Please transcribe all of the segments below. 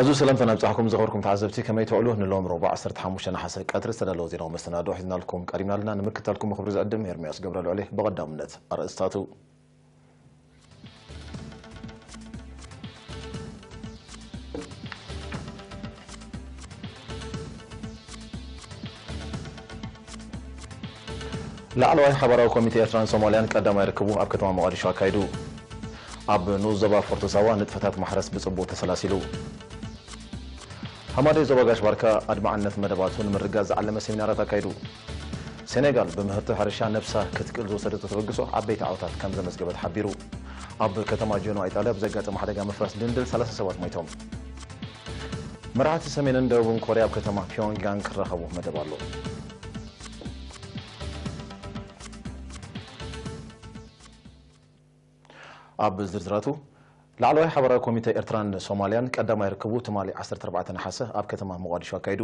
እዚ ሰላምታ ናብጻሕኩም ዝኸበርኩም ተዓዘብቲ፣ ከመይ ትውዕሉ? ንሎም ረቡዕ ዓሰርተ ሓሙሽተ ነሓሰ ቀትሪ ዝተዳለወ ዜናዊ መሰናድኦ ሒዝናልኩም ቀሪብና ኣለና። ንምክትታልኩም ምኽብሪ ዝዕድም ኤርምያስ ገብረልዑል። ብቐዳምነት ኣርእስታቱ። ላዕለዋይ ሓባራዊ ኮሚቴ ኤርትራን ሶማልያን ቀዳማይ ርክቡ ኣብ ከተማ ሞቓዲሾ ኣካይዱ። ኣብ ንኡስ ዞባ ፎርቶ ሳዋ ንጥፈታት ማሕረስ ብጽቡቕ ተሰላሲሉ። ሃማደይ ዞባ ጋሽ ባርካ ኣድማዕነት መደባቱ ንምርግጋጽ ዝዓለመ ሴሚናራት ኣካይዱ። ሴኔጋል ብምህርቲ ሕርሻ ነብሳ ክትክእል ዝወሰደቶ ተበግሶ ዓበይቲ ዓወታት ከም ዘመዝገበት ሓቢሩ። ኣብ ከተማ ጀኖዋ ኢጣልያ ብዘጋጠመ ሓደጋ ምፍራስ ድንድል ሰላሳ ሰባት ሞይቶም። መራሕቲ ሰሜንን ደቡብን ኮርያ ኣብ ከተማ ፒዮንግያንግ ክራኸቡ መደብ ኣሎ። ኣብ ዝርዝራቱ፣ ላዕለዋይ ሓባራዊ ኮሚተ ኤርትራን ሶማልያን ቀዳማይ ርክቡ ትማሊ ዓሰርተ ኣርባዕተ ነሓሰ ኣብ ከተማ ሞቓዲሾ ኣካይዱ።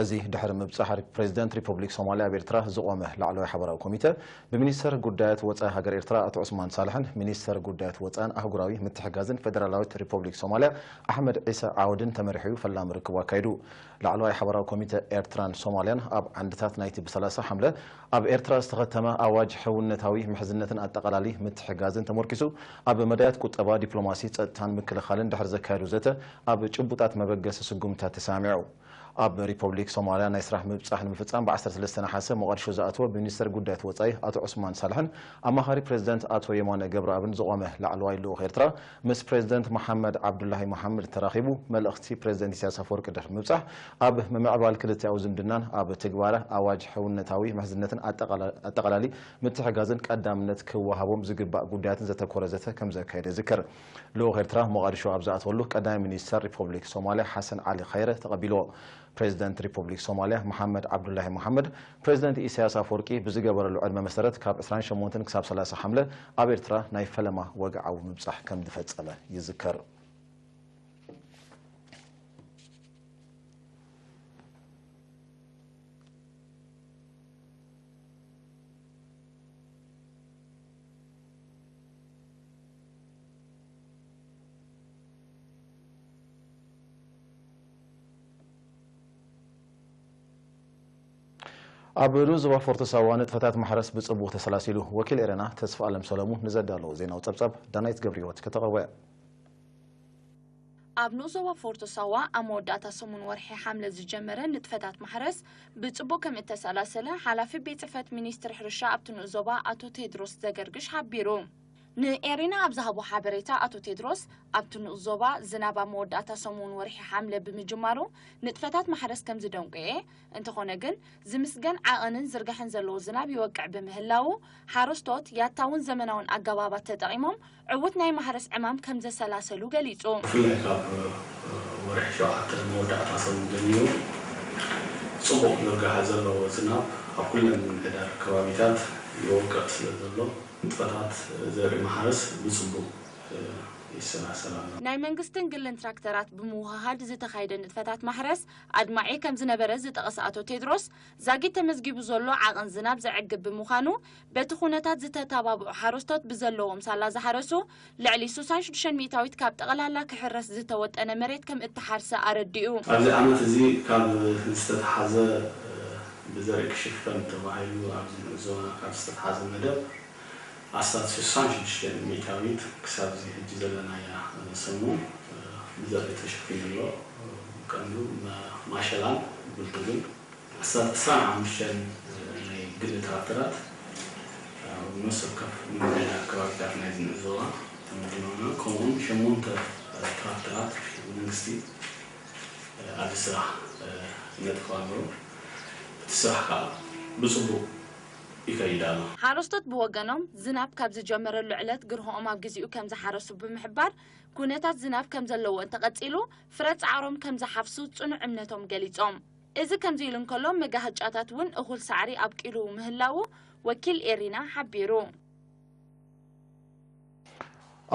እዚ ድሕሪ ምብጻሕ ፕሬዚደንት ሪፐብሊክ ሶማልያ ኣብ ኤርትራ ዝቖመ ላዕለዋይ ሓባራዊ ኮሚተ፣ ብሚኒስተር ጉዳያት ወጻኢ ሃገር ኤርትራ ኣቶ ዑስማን ሳልሕን ሚኒስተር ጉዳያት ወጻእን ኣህጉራዊ ምትሕጋዝን ፌደራላዊት ሪፐብሊክ ሶማልያ ኣሕመድ ዒሳ ዓወድን ተመሪሑ እዩ ፈላሚ ርክቡ ኣካይዱ። ላዕለዋይ ሓባራዊ ኮሚተ ኤርትራን ሶማልያን ኣብ ዓንድታት ናይቲ ብሰላሳ ሓምለ ኣብ ኤርትራ ዝተኸተመ ኣዋጅ ሕውነታዊ ምሕዝነትን ኣጠቓላሊ ምትሕጋዝን ተመርኪሱ፣ ኣብ መዳያት ቁጠባ፣ ዲፕሎማሲ፣ ጸጥታን ምክልኻልን ድሕሪ ዘካየዱ ዘተ፣ ኣብ ጭቡጣት መበገሲ ስጉምትታት ተሰማሚዑ። ኣብ ሪፐብሊክ ሶማልያ ናይ ስራሕ ምብጻሕ ንምፍጻም ብ ዓሰርተ ሰለስተ ነሓሰ ሞቓዲሾ ዝኣተወ ብሚኒስተር ጉዳያት ወጻኢ ኣቶ ዑስማን ሳልሕን ኣማኻሪ ፕሬዚደንት ኣቶ የማነ ገብረኣብን ዝቖመ ላዕለዋይ ልኡኽ ኤርትራ፣ ምስ ፕሬዚደንት መሓመድ ዓብዱላሂ መሓመድ ተራኺቡ፣ መልእኽቲ ፕሬዚደንት ኢሳያስ ኣፈወርቂ ድሕሪ ምብጻሕ፣ ኣብ ምምዕባል ክልቲኣዊ ዝምድናን ኣብ ትግባረ ኣዋጅ ሕውነታዊ ምሕዝነትን ኣጠቓላ-፣ ኣጠቓላሊ ምትሕጋዝን ቀዳምነት ክወሃቦም ዝግባእ ጉዳያትን ዘተኮረ ዘተ ከም ዘካየደ ይዝከር። ልኡኽ ኤርትራ ሞቓዲሾ ኣብ ዝኣተወሉ፣ ቀዳማይ ሚኒስተር ሪፐብሊክ ሶማልያ ሓሰን ዓሊ ኸይረ ተቐቢልዎ። ፕሬዚደንት ሪፐብሊክ ሶማልያ መሓመድ ዓብዱላሂ መሓመድ፣ ፕሬዚደንት ኢሳያስ ኣፈወርቂ ብዝገበረሉ ዕድመ መሰረት፣ ካብ ዕስራን ሸሞንተን ክሳብ ሰላሳ ሓምለ ኣብ ኤርትራ ናይ ፈለማ ወግዓዊ ምብጻሕ ከም ዝፈጸመ ይዝከር። ኣብ ንኡስ ዞባ ፎርቶ ሳዋ ንጥፈታት ማሕረስ ብጽቡቕ ተሰላሲሉ። ወኪል ኤረና ተስፋ ኣለም ሰለሙን ንዘዳለዎ ዜናዊ ጸብጻብ ዳናይት ገብረህይወት ከተቕርቦ እያ። ኣብ ንኡስ ዞባ ፎርቶ ሳዋ ኣብ መወዳእታ ሰሙን ወርሒ ሓምለ ዝጀመረ ንጥፈታት ማሕረስ ብጽቡቕ ከም እተሰላሰለ ሓላፊ ቤት ጽሕፈት ሚኒስትሪ ሕርሻ ኣብቲ ንኡስ ዞባ ኣቶ ቴድሮስ ዘገርግሽ ሓቢሩ። ንኤሪና ኣብ ዝሃቦ ሓበሬታ ኣቶ ቴድሮስ፣ ኣብቲ ንኡስ ዞባ ዝናብ ኣብ መወዳእታ ሰሙን ወርሒ ሓምለ ብምጅማሩ ንጥፈታት ማሕረስ ከም ዝደንቆየ፣ እንተኾነ ግን ዝምስገን ዓቐንን ዝርጋሕን ዘለዎ ዝናብ ይወቅዕ ብምህላዉ፣ ሓረስቶት ያታውን ዘመናውን ኣገባባት ተጠቒሞም ዕዉት ናይ ማሕረስ ዕማም ከም ዘሰላሰሉ ገሊጹ። ብፍላይ ካብ ወርሒ ሸውዓተ መወዳእታ ሰሙን ጀሚሩ ጽቡቕ ዝርጋሐ ዘለዎ ዝናብ ኣብ ኩለን ምምሕዳር ከባቢታት ይወቅዕ ስለ ዘሎ፣ ንጥፈታት ዘርኢ ማሕረስ ብጽቡቕ ይሰላሰል ኣሎ። ናይ መንግስትን ግልን ትራክተራት ብምውህሃድ ዝተኻየደ ንጥፈታት ማሕረስ ኣድማዒ ከም ዝነበረ ዝጠቐሰ ኣቶ ቴድሮስ፣ ዛጊት ተመዝጊቡ ዘሎ ዓቐን ዝናብ ዘዕግብ ብምዃኑ፣ በቲ ኩነታት ዝተተባብዑ ሓረስቶት ብዘለዎም ሳላ ዝሓረሱ ልዕሊ ስሳን ሽዱሽተን ሚእታዊት ካብ ጠቕላላ ክሕረስ ዝተወጠነ መሬት ከም እተሓርሰ ኣረዲኡ። ኣብዚ ዓመት እዚ ካብ ዝተተሓዘ ብዘርኢ ክሽፈን ተባሂሉ ኣብዚ ንዕዞ ካብ ዝተተሓዘ መደብ ኣስታት ስሳን ሽዱሽተን ሚእታዊት ክሳብ እዚ ሕጂ ዘለናያ ሰሙን ብዘርኢ ተሸፊኑ ኣሎ። ቀንዱ ማሸላን ብልቱግን ኣስታት ዕስራን ሓሙሽተን ናይ ግሊ ትራክተራት ኣብ ነፍሲ ወከፍ መመልያ ከባቢታት ናይዚ ንዕዞ ዞባ ተመዲቦም፣ ከምኡውን ሸሞንተ ትራክተራት መንግስቲ ኣብዚ ስራሕ ነጥፉ ኣሎ። እቲ ስራሕ ከዓ ብፅቡቅ ይኸይድ ኣሎ። ሓረስቶት ብወገኖም ዝናብ ካብ ዝጀመረሉ ዕለት ግርሆኦም ኣብ ግዜኡ ከም ዝሓረሱ ብምሕባር፣ ኩነታት ዝናብ ከም ዘለዎ እንተቐጺሉ ፍረ ጻዕሮም ከም ዝሓፍሱ ጽኑዕ እምነቶም ገሊጾም። እዚ ከምዚ ኢሉ እንከሎ፣ መጋህጫታት እውን እኹል ሳዕሪ ኣብቂሉ ምህላዉ ወኪል ኤሪና ሓቢሩ።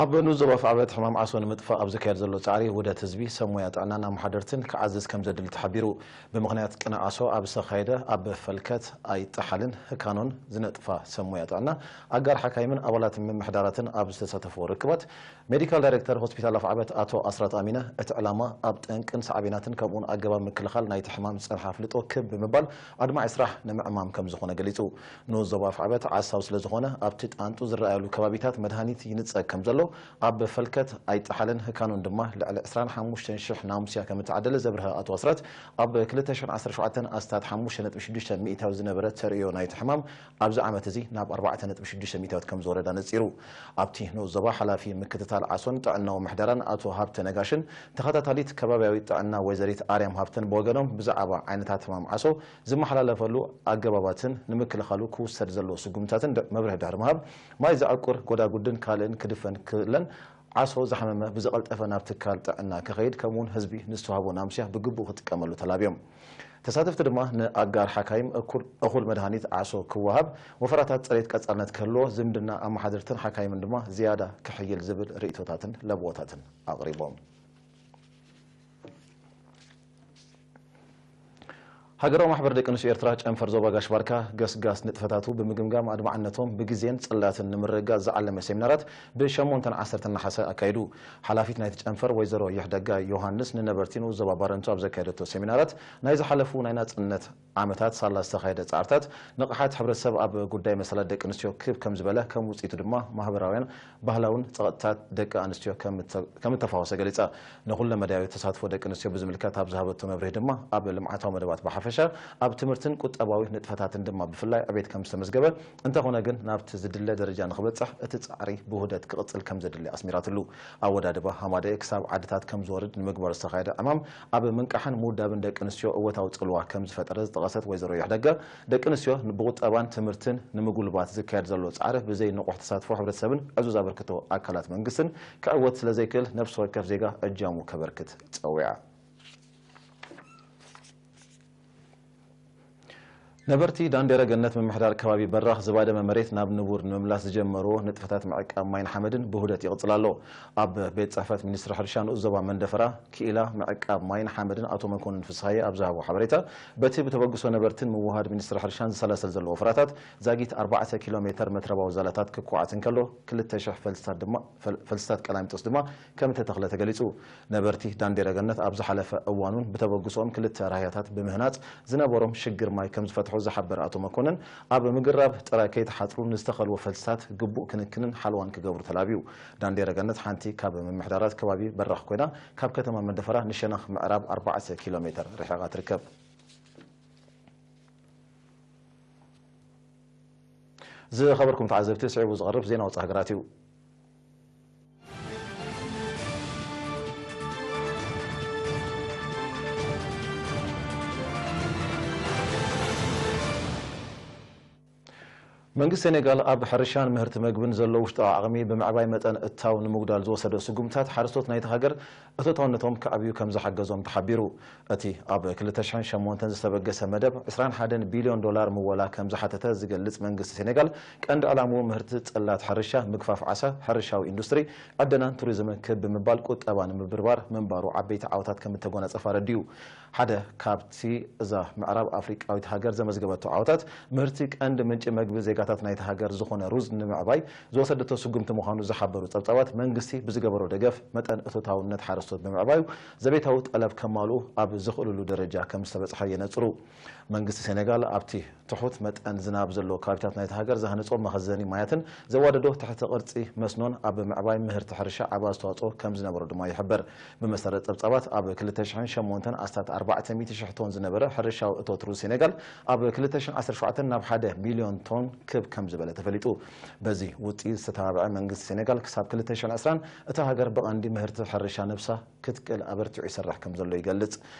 ኣብ ንኡስ ዞባ ኣፍዓበት ሕማም ዓሶ ንምጥፋእ ኣብ ዝካየድ ዘሎ ጻዕሪ ውህደት ህዝቢ፣ ሰብ ሞያ ጥዕናን ኣመሓደርትን ክዓዝዝ ከም ዘድሊ ተሓቢሩ። ብምኽንያት ቅነ ዓሶ ኣብ ዝተኻየደ ኣብ ፈልከት ኣይጠሓልን ህካኖን ዝነጥፋ ሰብ ሞያ ጥዕና፣ ኣጋር ሓካይምን ኣባላት ምምሕዳራትን ኣብ ዝተሳተፍዎ ርክባት፣ ሜዲካል ዳይሬክተር ሆስፒታል ኣፍዓበት ኣቶ ኣስራት ኣሚነ፣ እቲ ዕላማ ኣብ ጠንቅን ሳዕቤናትን ከምኡውን ኣገባብ ምክልኻል ናይቲ ሕማም ዝጸንሐ ኣፍልጦ ክብ ብምባል ኣድማዒ ስራሕ ንምዕማም ከም ዝኾነ ገሊጹ። ንኡስ ዞባ ኣፍዓበት ዓሳው ስለ ዝኾነ ኣብቲ ጣንጡ ዝረኣየሉ ከባቢታት መድሃኒት ይንጸግ ከም ዘሎ፣ ኣብ ፈልከት ኣይጠሓልን ህካኖን ድማ ልዕሊ ዕስራን ሓሙሽተን ሽሕ ናሙስያ ከም እተዓደለ ዘብርሀ ኣቶ ኣስራት፣ ኣብ ክልተ ሽሕን ዓሰርተ ሸውዓተን ኣስታት ሓሙሽተ ነጥቢ ሽዱሽተ ሚእታዊ ዝነበረ ተርእዮ ናይቲ ሕማም ኣብዚ ዓመት እዚ ናብ ኣርባዕተ ነጥቢ ሽዱሽተ ሚእታዊት ከም ዝወረዳ ነጺሩ። ኣብቲ ንኡስ ዞባ ሓላፊ ምክትታል ዓሶን ጥዕናዊ ምሕደራን ኣቶ ሃብተ ነጋሽን ተኸታታሊት ከባብያዊ ጥዕና ወይዘሪት ኣርያም ሃብተን ብወገኖም ብዛዕባ ዓይነታት ሕማም ዓሶ ዝመሓላለፈሉ ኣገባባትን ንምክልኻሉ ክውሰድ ዘለዎ ስጉምታትን ድ-፣ መብርሂ ድሕሪ ምሃብ፣ ማይ ዘዕቁር ጎዳጉድን ካልእን ክድፈን ክለን ዓሶ ዝሓመመ ብዝቐልጠፈ ናብ ትካል ጥዕና ክኸይድ ከምኡውን ህዝቢ ንዝተዋህቦ ናሙስያ ብግቡእ ክጥቀመሉ ተላብዮም። ተሳተፍቲ ድማ ንኣጋር ሓካይም እኩል፣ እኹል መድሃኒት ዓሶ ክወሃብ፣ ወፈራታት ጽሬት ቀጻልነት ክህልዎ፣ ዝምድና ኣመሓደርትን ሓካይምን ድማ ዝያዳ ክሕይል ዝብል ርእይቶታትን ለብዎታትን ኣቕሪቦም። ሃገራዊ ማሕበር ደቂ ኣንስትዮ ኤርትራ ጨንፈር ዞባ ጋሽ ባርካ ገስጋስ ንጥፈታቱ ብምግምጋም ኣድማዕነቶም ብግዜን ጽላትን ንምርግጋጽ ዝዓለመ ሴሚናራት ብሸሞንተን ዓሰርተን ነሓሰ ኣካይዱ። ሓላፊት ናይቲ ጨንፈር ወይዘሮ ይሕደጋ ዮሃንስ ንነበርቲ ንኡስ ዞባ ባረንቱ ኣብ ዘካየደቶ ሴሚናራት፣ ናይ ዝሓለፉ ናይ ናጽነት ዓመታት ሳላ ዝተኻየደ ጻዕርታት፣ ንቕሓት ሕብረተሰብ ኣብ ጉዳይ መሰላት ደቂ ኣንስትዮ ክብ ከም ዝበለ፣ ከም ውጽኢቱ ድማ ማህበራውያን ባህላውን ጸቕጥታት ደቂ ኣንስትዮ ከም እተ-፣ ከም እተፋወሰ ገሊጻ። ንኹለ መዳያዊ ተሳትፎ ደቂ ኣንስትዮ ብዝምልከት ኣብ ዝሃበቶ መብርሂ ድማ፣ ኣብ ልምዓታዊ መደባት ብሓፈሻ፣ ኣብ ትምህርትን ቁጠባዊ ንጥፈታትን ድማ ብፍላይ ዕቤት ከም ዝተመዝገበ፣ እንተኾነ ግን ናብቲ ዝድለ ደረጃ ንኽበጽሕ እቲ ጻዕሪ ብውህደት ክቕጽል ከም ዘድሊ ኣስሚራትሉ። ኣወዳድባ ሃማደኤ ክሳብ ዓድታት ከም ዝወርድ ንምግባር ዝተኻየደ ዕማም ኣብ ምንቃሕን ምውዳብን ደቂ ኣንስትዮ እወታዊ ጽልዋ ከም ዝፈጠረ ዝጠቐሰት ወይዘሮ ይሕደገ፣ ደቂ ኣንስትዮ ብቑጠባን ትምህርትን ንምጉልባት ዝካየድ ዘሎ ጻዕሪ ብዘይ ንቑሕ ተሳትፎ ሕብረተሰብን ዕዙዝ ኣበርክቶ ኣካላት መንግስትን ክዕወት ስለ ዘይክእል፣ ነፍሲ ወከፍ ዜጋ እጃሙ ከበርክት ጸዊዓ። ነበርቲ ዳንዴረ ገነት ምምሕዳር ከባቢ በራኽ ዝባደመ መሬት ናብ ንቡር ንምምላስ ዝጀመርዎ ንጥፈታት ምዕቃብ ማይን ሓመድን ብውህደት ይቕጽል ኣሎ። ኣብ ቤት ጽሕፈት ሚኒስትሪ ሕርሻ ንኡስ ዞባ መንደፈራ ክኢላ ምዕቃብ ማይን ሓመድን ኣቶ መኮንን ፍስሃየ ኣብ ዝሃቦ ሓበሬታ፣ በቲ ብተበግሶ ነበርትን ምውሃድ ሚኒስትሪ ሕርሻን ዝሰላሰል ዘሎ ወፍራታት ዛጊት ኣርባዕተ ኪሎ ሜተር መትረባዊ ዛላታት ክኳዓት እንከሎ፣ ክልተ ሽሕ ፈልስታት ድማ፣ ፈል-፣ ፈልስታት ቀላሚጦስ ድማ ከም እተተኽለ ተገሊጹ። ነበርቲ ዳንዴረ ገነት ኣብ ዝሓለፈ እዋን እውን ብተበግሶኦም ክልተ ራህያታት ብምህናጽ ዝነበሮም ሽግር ማይ ከም ዝፈትሑ ዝሓበረ ኣቶ መኮንን፣ ኣብ ምግራብ ጥራይ ከይተሓጽሩ ንዝተኸልዎ ፈልስታት ግቡእ ክንክንን ሓለዋን ክገብሩ ተላብዩ። ዳንዴረ ገነት ሓንቲ ካብ ምምሕዳራት ከባቢ በራኽ ኮይና፣ ካብ ከተማ መንደፈራ ንሸነኽ ምዕራብ ኣርባዕተ ኪሎ ሜተር ርሒቓ ትርከብ። ዝኸበርኩም ተዓዘብቲ፣ ስዒቡ ዝቐርብ ዜና ወጻኢ ሃገራት እዩ። መንግስቲ ሴኔጋል ኣብ ሕርሻን ምህርቲ መግብን ዘሎ ውሽጣዊ ዓቕሚ ብምዕባይ መጠን እታው ንምጉዳል ዝወሰዶ ስጉምታት ሓረስቶት ናይቲ ሃገር እቶታውነቶም ከዕብዩ ከም ዝሓገዞም ተሓቢሩ። እቲ ኣብ ክልተ ሽሕን ሸሞንተን ዝተበገሰ መደብ ዕስራን ሓደን ቢልዮን ዶላር ምወላ ከም ዝሓተተ ዝገልጽ መንግስቲ ሴኔጋል፣ ቀንዲ ዕላምኡ ምህርቲ ጽላት ሕርሻ፣ ምግፋፍ ዓሳ፣ ሕርሻዊ ኢንዱስትሪ፣ ዕደናን ቱሪዝምን ክብ ብምባል ቁጠባ ንምብርባር ምንባሩ ዓበይቲ ዓወታት ከም እተጎናጸፈ ኣረዲኡ። ሓደ ካብቲ እዛ ምዕራብ ኣፍሪቃዊት ሃገር ዘመዝገበቶ ዓወታት፣ ምህርቲ ቀንዲ ምንጪ መግቢ ዜጋታት ናይቲ ሃገር ዝኾነ ሩዝ ንምዕባይ ዝወሰደቶ ስጉምቲ ምዃኑ ዝሓበሩ ጸብጻባት፣ መንግስቲ ብዝገበሮ ደገፍ መጠን እቶታውነት ሓረስቶት ብምዕባዩ፣ ዘቤታዊ ጠለብ ከማልኡ ኣብ ዝኽእልሉ ደረጃ ከም ዝተበጽሐ የነጽሩ። መንግስቲ ሴኔጋል ኣብቲ ትሑት መጠን ዝናብ ዘለዎ ከባቢታት ናይቲ ሃገር ዝሃነጾ መኸዘኒ ማያትን ዘዋደዶ ትሕተ ቅርጺ መስኖን ኣብ ምዕባይ ምህርቲ ሕርሻ ዓቢ ኣስተዋጽኦ ከም ዝነበሮ ድማ ይሕበር። ብመሰረት ጸብጻባት፣ ኣብ ክልተ ሽሕን ሸሞንተን ኣስታት ኣርባዕተ ሚእቲ ሽሕ ቶን ዝነበረ ሕርሻዊ እቶት ሩዝ ሴኔጋል፣ ኣብ ክልተ ሽሕን ዓሰርተ ሸውዓተን ናብ ሓደ ሚልዮን ቶን ክብ ከም ዝበለ ተፈሊጡ። በዚ ውጽኢት ዝተተባብዐ መንግስቲ ሴኔጋል፣ ክሳብ ክልተ ሽሕን ዕስራን እታ ሃገር ብቐንዲ ምህርቲ ሕርሻ ነብሳ ክትክእል ኣበርቲዑ ይሰርሕ ከም ዘሎ ይገልጽ።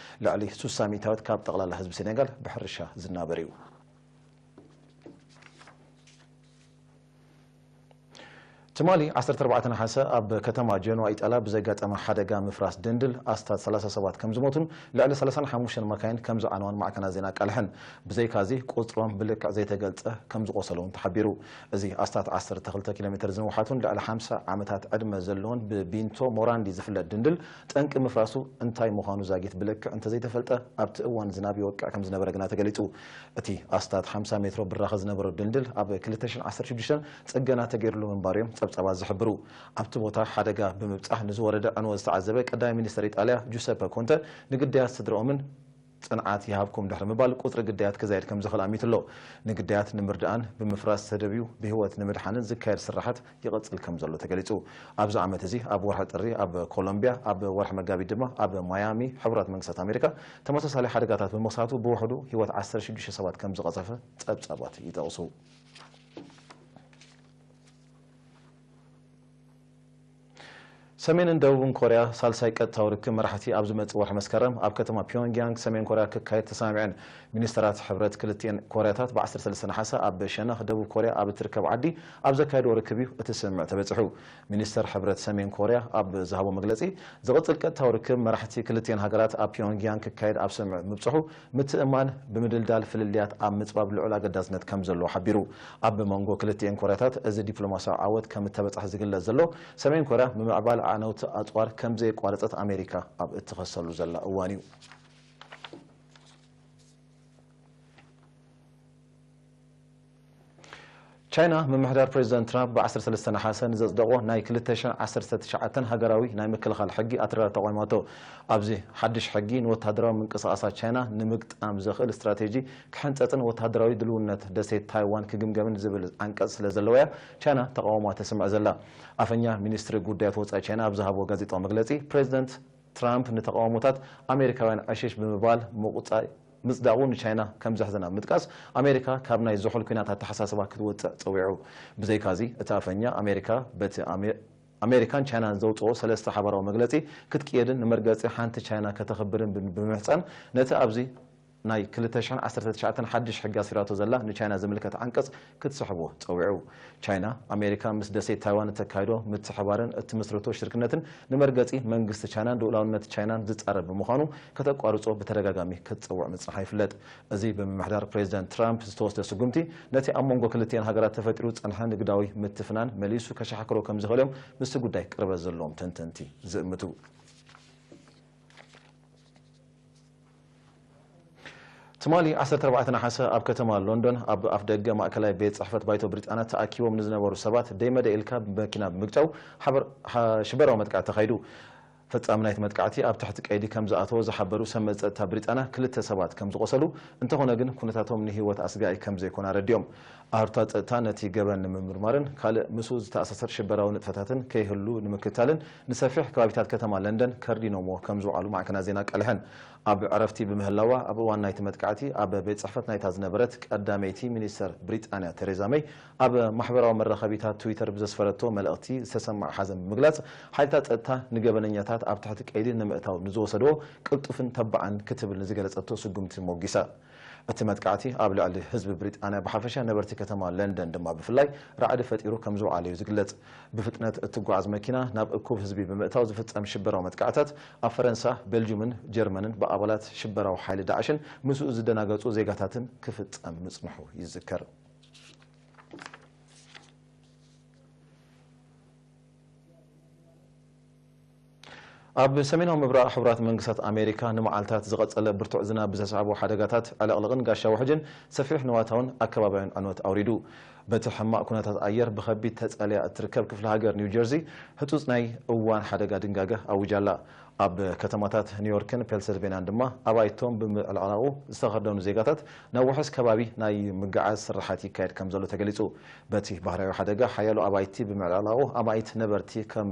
ልዕሊ ስሳ ሚእታዊት ካብ ጠቕላላ ህዝቢ ሴኔጋል ብሕርሻ ዝናበር እዩ። ትማሊ ዓሰርተ ኣርባዕተ ነሓሰ ኣብ ከተማ ጀኖዋ ኢጣልያ ብዘጋጠመ ሓደጋ ምፍራስ ድንድል ኣስታት ሰላሳ ሰባት ከም ዝሞቱን ልዕሊ ሰላሳን ሓሙሽተን መካይን ከም ዝዓነዋን ማዕከናት ዜና ኣቃልሐን። ብዘይካዚ ቁጽሮም ብልክዕ ዘይተገልጸ ከም ዝቆሰሉ እውን ተሓቢሩ። እዚ ኣስታት ዓሰርተ ክልተ ኪሎ ሜትር ዝንውሓቱን ልዕሊ ሓምሳ ዓመታት ዕድመ ዘለዎን ብቢንቶ ሞራንዲ ዝፍለጥ ድንድል ጠንቂ ምፍራሱ እንታይ ምዃኑ ዛጊት ብልክዕ እንተዘይተፈልጠ ኣብቲ እዋን ዝናብ ይወቅዕ ከም ዝነበረ ግና ተገሊጹ። እቲ ኣስታት ሓምሳ ሜትሮ ብራኸ ዝነበሮ ድልድል ኣብ ክልተ ሽሕን ዓሰርተ ሽዱሽተን ጽገና ተገይርሉ ምንባሩ እዮም ጸብጻባት ዝሕብሩ። ኣብቲ ቦታ ሓደጋ ብምብጻሕ ንዝወረደ ዕንወት ዝተዓዘበ ቀዳማይ ሚኒስተር ኢጣልያ ጁሰፐ ኮንተ ንግዳያት ስድረኦምን ጽንዓት ይሃብኩም ድሕሪ ምባል ቁጽሪ ግዳያት ክዛየድ ከም ዝኽእል ኣሚቱ ኣሎ። ንግዳያት ንምርዳእን ብምፍራስ ዝተደብዩ ብህይወት ንምድሓንን ዝካየድ ስራሓት ይቕጽል ከም ዘሎ ተገሊጹ። ኣብዚ ዓመት እዚ ኣብ ወርሒ ጥሪ ኣብ ኮሎምቢያ፣ ኣብ ወርሒ መጋቢት ድማ ኣብ ማያሚ ሕቡራት መንግስታት ኣሜሪካ ተመሳሳሊ ሓደጋታት ብምኽሳቱ ብውሕዱ ህይወት ዓሰርተ ሽዱሽተ ሰባት ከም ዝቐጸፈ ጸብጻባት ይጠቕሱ። ሰሜንን ደቡብን ኮርያ ሳልሳይ ቀጥታዊ ርክብ መራሕቲ ኣብ ዝመጽእ ወርሒ መስከረም ኣብ ከተማ ፒዮንግያንግ ሰሜን ኮርያ ክካየድ ተሰማሚዐን። ሚኒስተራት ሕብረት ክልቲኤን ኮርያታት ብ ዓሰርተ ሰለስተ ነሓሰ ኣብ ሸነኽ ደቡብ ኮርያ ኣብ እትርከብ ዓዲ ኣብ ዘካየድዎ ርክብ እዩ እቲ ስምምዕ ተበጺሑ። ሚኒስተር ሕብረት ሰሜን ኮርያ ኣብ ዝሃቦ መግለጺ፣ ዝቕጽል ቀጥታዊ ርክብ መራሕቲ ክልቲኤን ሃገራት ኣብ ፒዮንግያንግ ክካየድ ኣብ ስምምዕ ምብጽሑ ምትእምማን ብምድልዳል ፍልልያት ኣብ ምጽባብ ልዑል ኣገዳስነት ከም ዘለዎ ሓቢሩ። ኣብ መንጎ ክልቲኤን ኮርያታት እዚ ዲፕሎማስያዊ ዓወት ከም እተበጽሐ ዝግለጽ ዘሎ፣ ሰሜን ኮርያ ምምዕባል ኣዕነውቲ ኣጽዋር ከም ዘየቋረጸት ኣሜሪካ ኣብ እትኸሰሉ ዘላ እዋን እዩ። ቻይና፣ ምምሕዳር ፕሬዚደንት ትራምፕ ብ ዓሰርተ ሰለስተ ነሓሰ ንዘጽደቖ ናይ ክልተ ሽሕን ዓሰርተ ትሽዓተን ሃገራዊ ናይ ምክልኻል ሕጊ ኣትሪራ ተቓዊማቶ። ኣብዚ ሓድሽ ሕጊ ንወተሃደራዊ ምንቅስቓሳት ቻይና ንምግጣም ዘኽእል ስትራቴጂ ክሕንጸጽን ወተሃደራዊ ድልውነት ደሴት ታይዋን ክግምገምን ዝብል ዓንቀጽ ስለ ዘለዎ'ያ ቻይና ተቓውሞኣ ተስምዕ ዘላ። ኣፈኛ ሚኒስትሪ ጉዳያት ወጻኢ ቻይና ኣብ ዝሃቦ ጋዜጣዊ መግለጺ፣ ፕሬዚደንት ትራምፕ ንተቓውሞታት ኣሜሪካውያን ዕሽሽ ብምባል ምቑጻይ ምጽዳቑ ንቻይና ከም ዘሕዘና ብምጥቃስ፣ ኣሜሪካ ካብ ናይ ዝሑል ኲናት ኣተሓሳስባ ክትወጽእ ጸዊዑ። ብዘይካዚ፣ እቲ ኣፈኛ ኣሜሪካ በቲ ኣሜ-፣ ኣሜሪካን ቻይናን ዘውጽኦ ሰለስተ ሓባራዊ መግለጺ ክትቅየድን ንመርገጺ ሓንቲ ቻይና ከተኽብርን ብ-፣ ብምሕጻን፣ ነቲ ኣብዚ ናይ ክልተ ሽሕን ዓሰርተ ትሽዓተን ሓድሽ ሕጊ ኣስፊራቶ ዘላ ንቻይና ዝምልከት ዓንቀጽ ክትስሕቦ ጸዊዑ። ቻይና፣ ኣሜሪካ ምስ ደሴት ታይዋን እተካይዶ ምትሕባርን እትምስርቶ ሽርክነትን ንመርገጺ መንግስቲ ቻይናን ልኡላውነት ቻይናን ዝጻረር ብምዃኑ ከተቋርጾ ብተደጋጋሚ ክትጽውዕ ምጽንሓ ይፍለጥ። እዚ ብምምሕዳር ፕሬዚደንት ትራምፕ ዝተወስደ ስጉምቲ ነቲ ኣብ መንጎ ክልቲኤን ሃገራት ተፈጢሩ ዝጸንሐ ንግዳዊ ምትፍናን መሊሱ ከሸሓክሮ ከም ዝኽእል እዮም ምስቲ ጉዳይ ቅርበት ዘለዎም ተንተንቲ ዝእምቱ። ትማሊ ዓሰርተ ኣርባዕተ ነሓሰ ኣብ ከተማ ሎንዶን ኣብ ኣፍደገ ማእከላይ ቤት ጽሕፈት ባይቶ ብሪጣንያ ተኣኪቦም ንዝነበሩ ሰባት ደይመደ ኢልካ ብመኪና ብምግጫው ሓበር-፣ ሓ-፣ ሽበራዊ መጥቃዕቲ ተኻይዱ። ፈጻሚ ናይቲ መጥቃዕቲ ኣብ ትሕቲ ቀይዲ ከም ዝኣተወ ዝሓበሩ ሰብ መዚ ጸጥታ ብሪጣንያ ክልተ ሰባት ከም ዝቖሰሉ፣ እንተኾነ ግን ኩነታቶም ንህይወት ኣስጋኢ ከም ዘይኮነ ኣረዲኦም። ኣህሩታት ጸጥታ ነቲ ገበን ንምምርማርን ካልእ ምስኡ ዝተኣሳሰር ሽበራዊ ንጥፈታትን ከይህሉ ንምክታልን ንሰፊሕ ከባቢታት ከተማ ለንደን ከርዲኖምዎ ከም ዝውዓሉ ማዕከናት ዜና ኣቃሊሐን። ኣብ ዕረፍቲ ብምህላዋ ኣብ እዋን ናይቲ መጥቃዕቲ ኣብ ቤት ጽሕፈት ናይታ ዝነበረት ቀዳመይቲ ሚኒስተር ብሪጣንያ ቴሬዛ መይ ኣብ ማሕበራዊ መራኸቢታት ትዊተር ብዘስፈረቶ መልእኽቲ ዝተሰምዓ ሓዘን ብምግላጽ፣ ሓይልታት ጸጥታ ንገበነኛታት ኣብ ትሕቲ ቀይዲ ንምእታው ንዝወሰድዎ ቅልጡፍን ተባዕን ክትብል ንዝገለጸቶ ስጉምቲ ሞጊሳ። እቲ መጥቃዕቲ ኣብ ልዕሊ ህዝቢ ብሪጣንያ ብሓፈሻ ነበርቲ ከተማ ለንደን ድማ ብፍላይ ራዕዲ ፈጢሩ ከም ዝውዓለ እዩ ዝግለጽ። ብፍጥነት እትጓዓዝ መኪና ናብ እኩብ ህዝቢ ብምእታው ዝፍጸም ሽበራዊ መጥቃዕታት ኣብ ፈረንሳ፣ ቤልጁምን ጀርመንን ብኣባላት ሽበራዊ ሓይሊ ዳዕሽን ምስኡ ዝደናገጹ ዜጋታትን ክፍጸም ምጽንሑ ይዝከር። ኣብ ሰሜናዊ ምብራቕ ሕቡራት መንግስታት ኣሜሪካ ንመዓልታት ዝቐጸለ ብርቱዕ ዝናብ ብዘስዓቦ ሓደጋታት ዕልቕልቕን ጋሻ ውሕጅን ሰፊሕ ንዋታውን ኣከባቢያውን ዕንወት ኣውሪዱ። በቲ ሕማቕ ኩነታት ኣየር ብኸቢድ ተጸልያ እትርከብ ክፍለ ሃገር ኒው ጀርዚ ህጹጽ ናይ እዋን ሓደጋ ድንጋገ ኣዊጃ ኣላ። ኣብ ከተማታት ኒውዮርክን ፔንስልቬንያን ድማ ኣባይቶም ብምዕልዕላቑ ዝተኸርደኑ ዜጋታት ናብ ውሑስ ከባቢ ናይ ምግዓዝ ስርሓት ይካየድ ከም ዘሎ ተገሊጹ። በቲ ባህርያዊ ሓደጋ ሓያሎ ኣባይቲ ብምዕልዕላቑ ኣማኢት ነበርቲ ከም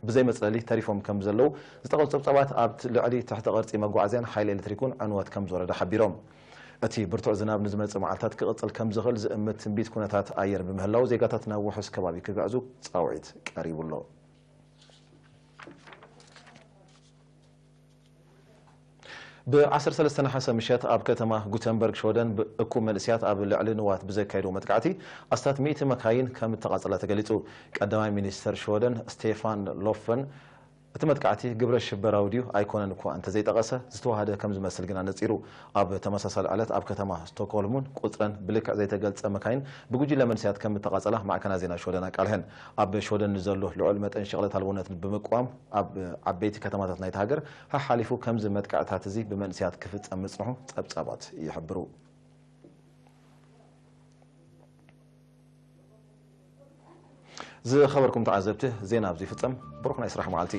ብዘይ መጽለሊ ተሪፎም ከም ዘለዉ ዝጠቐሱ ጸብጻባት ኣብቲ ልዕሊ ትሕቲ ቅርጺ መጓዓዝያን ሓይሊ ኤሌክትሪክን ዕንወት ከም ዝወረደ ሓቢሮም። እቲ ብርቱዕ ዝናብ ንዝመጽእ መዓልታት ክቕጽል ከም ዝኽእል ዝእምት ትንቢት ኩነታት ኣየር ብምህላው ዜጋታት ናብ ውሑስ ከባቢ ክግዕዙ ጻውዒት ቀሪቡ ኣሎ። ብ ዓሰርተ ሰለስተ ነሓሰ ምሸት ኣብ ከተማ ጉተንበርግ ሽወደን ብእኩብ መንእስያት ኣብ ልዕሊ ንዋት ብዘካየድዎ መጥቃዕቲ ኣስታት ሚእቲ መካይን ከም እተቓጸላ ተገሊጹ። ቀዳማይ ሚኒስተር ሽወደን ስቴፋን ሎፈን እቲ መጥቃዕቲ ግብረ ሽበራዊ ድዩ ኣይኮነን እኳ እንተዘይጠቐሰ፣ ዝተዋሃደ ከም ዝመስል ግን ኣነጺሩ። ኣብ ተመሳሳሊ ዕለት ኣብ ከተማ ስቶክሆልም እውን ቁጽረን ብልክዕ ዘይተገልጸ መካይን ብጉጅለ መንእስያት ከም እተቓጸላ ማዕከናት ዜና ሽወደን ኣቃልሐን። ኣብ ሽወደን ንዘሎ ልዑል መጠን ሸቕለት ኣልቦነት ብምቅዋም ኣብ ዓበይቲ ከተማታት ናይታ ሃገር ሓሓሊፉ ከምዚ መጥቃዕታት እዚ ብመንእስያት ክፍጸም ምጽንሑ ጸብጻባት ይሕብሩ። ዝኸበርኩም ተዓዘብቲ፣ ዜና ኣብዚ ይፍጸም። ብሩኽ ናይ ስራሕ መዓልቲ።